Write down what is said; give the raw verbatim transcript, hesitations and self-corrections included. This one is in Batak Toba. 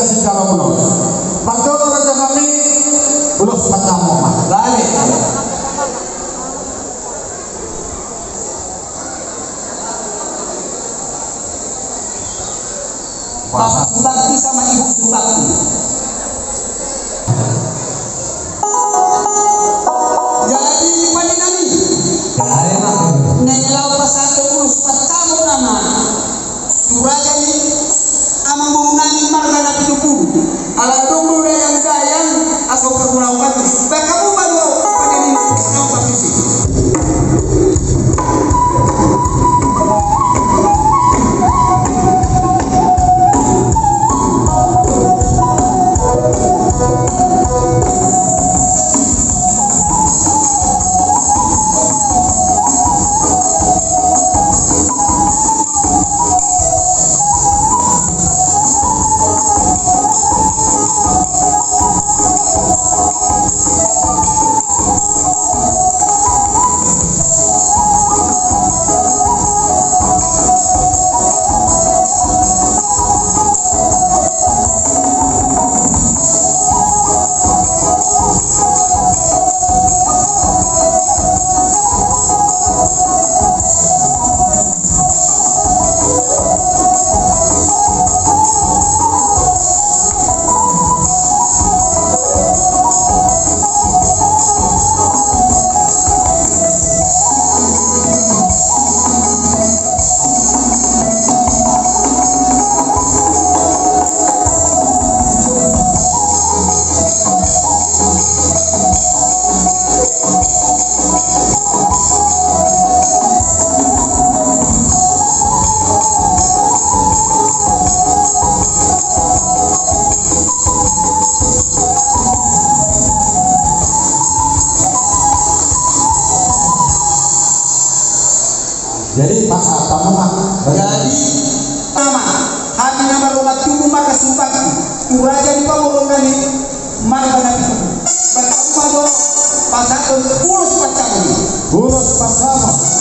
Singkalo ulos. Marjolo raja nami, ulos panjamo ma. Balik. Bapak Subakti sama Ibu Subakti. Jadi pande nami. Jadi, Mak. Naeng laho pasahat ulos panjamo nama. Tu raja ni amangboru nami marga Napitupulu. Ala dung do dayang-dayang asa hupargulahon hami. Bahen hamu ma do pande ni naung parsisi. Jadi, Pak, apa, Pak? Jadi, tama, hami na mardongan tubu marga Subakti, tu raja ni pamoruon nami marga Napitupulu. Bahen hamu ma do pasahathon ulos panjamo. Ulos panjamo.